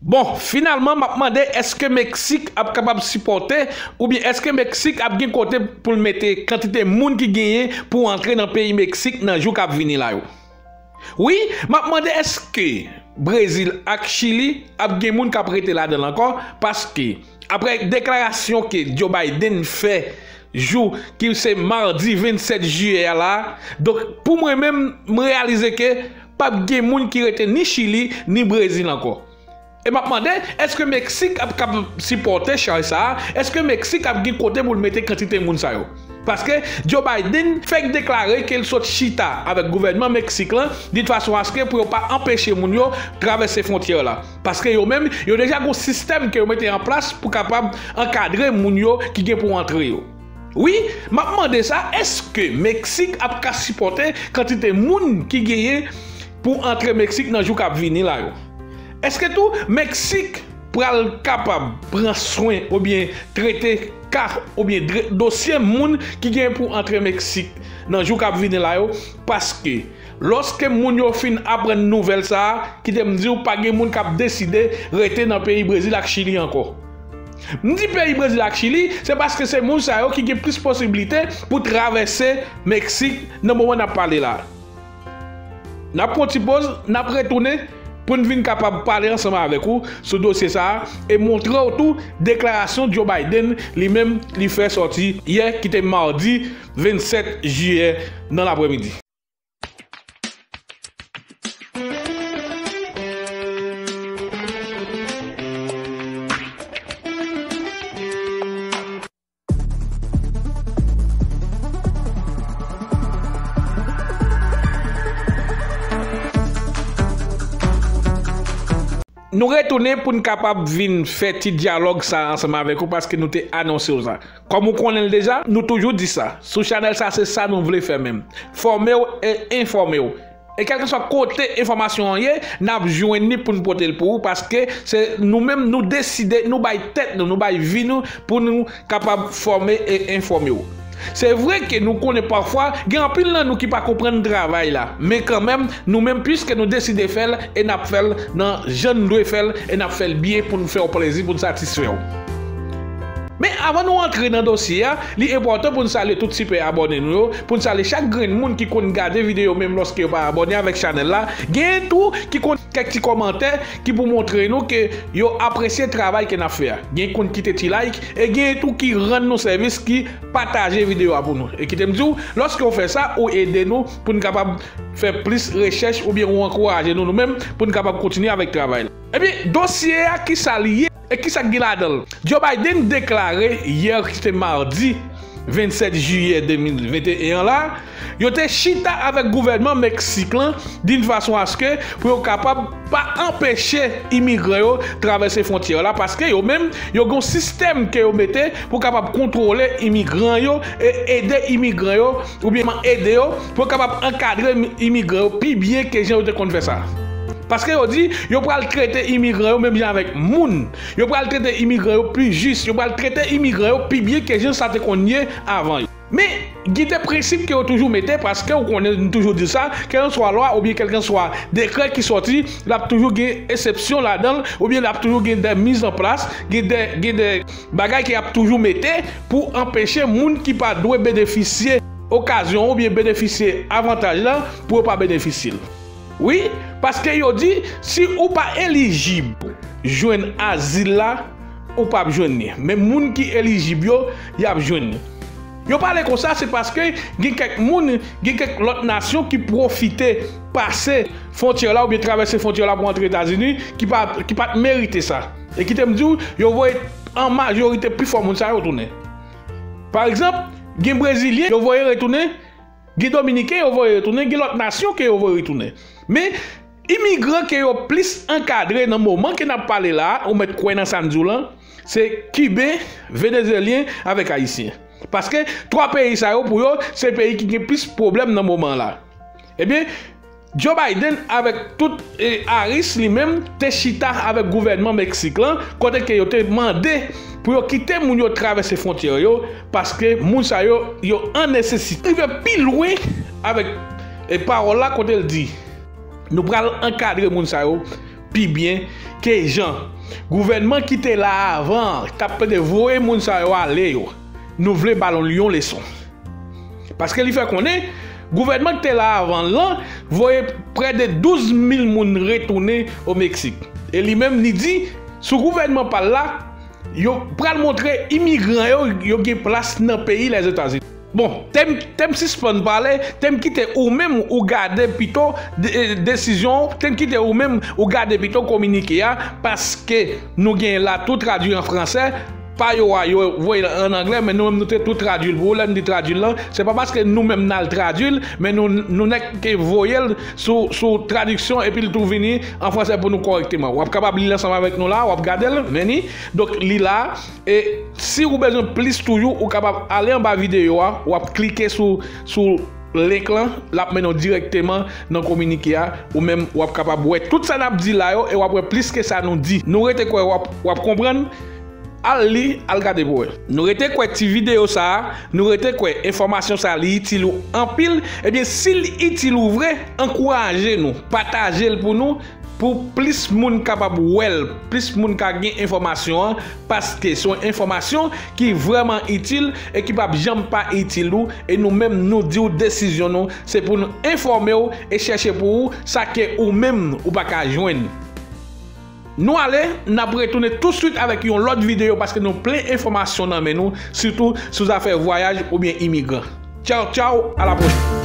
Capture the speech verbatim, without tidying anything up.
Bon, finalman, m ap mande, èske Meksik ap kapab sipòte, oubyen èske Meksik ap gen kote pou l mete kantite moun ki genyen pou antre nan peyi Meksik nan jou k ap vini la yo? Wi, m ap mande, èske Brezil ak Chili ap gen moun k ap rete ladan l ankò? Paske, apre deklarasyon ke Joe Biden fè jou ki se madi vennsèt jiyè a la, donk, pou mwen menm, m reyalize ke p ap gen moun ki rete ni Chili, ni Brezil ankò. E m ap mande, èske Meksik ap kab sipòte chay sa a? Èske Meksik ap gen kote pou l mete kantite moun sa yo? Paske Joe Biden fèk deklare ke l sot chita avèk gouvènman Meksik lan, di fason aske pou yo pa anpeche moun yo travèse fwontyè la. Paske yo menm, yo deja gon sistèm ke yo mete an plas pou kapab ankadre moun yo ki gen pou antre yo. Wi, m ap mande sa, èske Meksik ap ka sipòte kantite moun ki genyen pou antre Meksik nan jou k ap vini la yo? Èske tou Meksik pral kapab pran swen oubyen trete ka oubyen dre- dosye moun ki gen pou antre Meksik nan jou k ap vini la yo? Paske lòske moun yo fin aprann nouvèl sa a, kite m di w, pa gen moun k ap deside rete nan peyi Brezil ak Chili ankò. M di peyi Brezil ak Chili, se paske se moun sa yo ki gen plis posiblite pou travèse Meksik nan moman n ap pale la. N ap pran ti poz, n ap retounen pou n vin kapab pale ansanm avèk ou sou dosye sa a e montre w tou deklarasyon Joe Biden li menm li fè sòti yè ki te madi vennsèt jiyè nan lapremidi. Nou retounen pou n kapab vin fè ti dyalòg sa a ansanm avèk ou paske nou te anonse w sa. Kòm ou konnen l deja, nou toujou di sa. Sou chanèl sa, se sa nou vle fè menm. Fòme w e enfòme w. E kèlkeswa kote enfòmasyon an ye, n ap jwenn li pou n pote l pou ou, paske se nou menm, nou deside, nou bay tèt nou, nou bay vi nou pou nou kapab fòme e enfòme w. Se vre ke nou konnen pafwa, gen anpil nan nou ki pa konprann travay la, men kanmenm, nou menm, piske nou deside fè l, e n ap fè l nan jan n dwe fè l, e n ap fè l byen pou n fè w plezi, pou n satisfè w. Men avan nou antre nan dosye a, li enpòtan pou n salye tout sipè abòne nou yo, pou n salye chak grenn moun ki konn gade videyo menm lòske yo pa abòne avèk chanèl la. Gen tou ki konn kèk ti kòmantè ki pou montre nou ke yo apresye travay ke n ap fè a. Gen konn kite ti like, e gen tou ki rann nou sèvis ki pataje videyo a pou nou. E kite m di w, lòske w fè sa, ou ede nou pou n kapab fè plis rechèch oubyen ou ankouraje nou nou menm pou n kapab kontinye avèk travay la. Ebyen, dosye a, kisa li ye e kisa k gen ladan l? Joe Biden deklare yè ki te madi vennsèt jiyè de mil venteyen an la, yo te chita avèk gouvènman Meksik lan di yon fason aske pou yo kapab pa anpeche imigran yo travèse fwontyè la, paske yo menm, yo gen yon sistèm ke yo mete pou kapab kontwole imigran yo e ede imigran yo, oubyen ede yo pou yo kapab ankadre imigran yo pi byen ke jan yo te konn fè sa. Paske yo di, yo pral trete imigran yo menm jan avèk moun. Yo pral trete imigran yo pi jis. Yo pral trete imigran yo pi byen ke jan sa te konn ye avan yo. Men, gen de prensip ke yo toujou mete, paske ou konnen, nou toujou di sa, kèlkanswa lwa oubyen kèlkanswa dekrè ki sòti, l ap toujou gen eksepsyon ladan l, oubyen l ap toujou gen de mizanplas, gen de, gen de bagay ke y ap toujou mete pou anpeche moun ki pa dwe benefisye okazyon oubyen benefisye avantaj la, pou yo pa benefisye l. Wi, paske yo di, si ou pa elijib jwenn azil la, ou p ap jwenn li. Men moun ki elijib yo, y ap jwenn li. Yo pale konsa, se paske gen kèk moun, gen kèk lòt nasyon ki pwofite pase fwontyè la oubyen travèse fwontyè la pou antre Etazini, ki pa, ki pa t merite sa. E kite m di w, yo voye an majorite pifò moun sa yo tounen. Pa egzanp, gen Brezilyen, yo voye retounen, gen Dominiken, yo voye retounen, gen lòt nasyon ke yo voye retounen. Men, imigran ke yo plis ankadre nan moman ke n ap pale la a, ou mèt kwè nan sa n di w lan, se Kiben, Venezyelyen avèk Ayisyen. Paske twa peyi sa yo, pou yo, se peyi ki gen plis pwoblèm nan moman la. Ebyen, Joe Biden avèk tout, e, Harris li menm te chita avèk gouvènman Meksik lan, kote ke yo te mande pou yo kite moun yo travèse fwontyè yo, paske moun sa yo, yo an nesesite. Rive pi lwen avèk, e, pawòl la kote l di, nou pral ankadre moun sa yo pi byen ke jan gouvènman ki te la avan an t ap plede voye moun sa yo ale yo. Nou vle ba l yon leson. Paske li fè konnen gouvènman ki te la avan l lan voye prè de douz mil moun retounen o Meksik. E li menm li di, sou gouvènman pa l la, yo pral montre imigran yo, yo gen plas nan peyi Lèzetazini. Bon, te m, te m sispann pale, te m kite ou menm ou gade pito de, desizyon, te m kite ou menm ou gade pito kominike a, paske nou gen la tou tradui an fransè, pa yo a, yo voye l an anglè, men nou menm nou te tou tradui l pou ou. Lè m di tradui l lan, se pa paske nou menm n al tradui l, men nou, nou nèk ke voye l sou, sou tradiksyon, epi l tou vini an fransè pou nou kòrèkteman. W ap kapab li l ansanm avèk nou la, w ap gade l, men ni. Donk, li la, e si ou bezwen plis toujou, ou kapab ale anba videyo a, w ap klike sou, sou link lan, l ap mennen w dirèkteman nan kominike a, ou menm w ap kapab wè tout sa n ap di la yo, e w ap wè plis ke sa nou di. Nou rete kwè w ap, w ap konprann. Al li, al gade pou wè. Nou rete kwè ti videyo sa a, nou rete kwè enfòmasyon sa a li itil ou anpil, ebyen si l itil ou vre, ankouraje nou, pataje l pou nou, pou plis moun kapab wè l, plis moun ka gen enfòmasyon an, paske se yon enfòmasyon ki vrèman itil e ki p ap janm pa itil ou, e nou menm nou di w desizyon nou, se pou nou enfòme w e chèche pou ou sa ke ou menm ou pa ka jwenn. Nou ale, n ap retounen touswit avèk yon lòt videyo paske nou plen enfòmasyon nan men nou, sitou sou zafè vwayaj oubyen imigran. Tchaw, tchaw, a la pwochèn.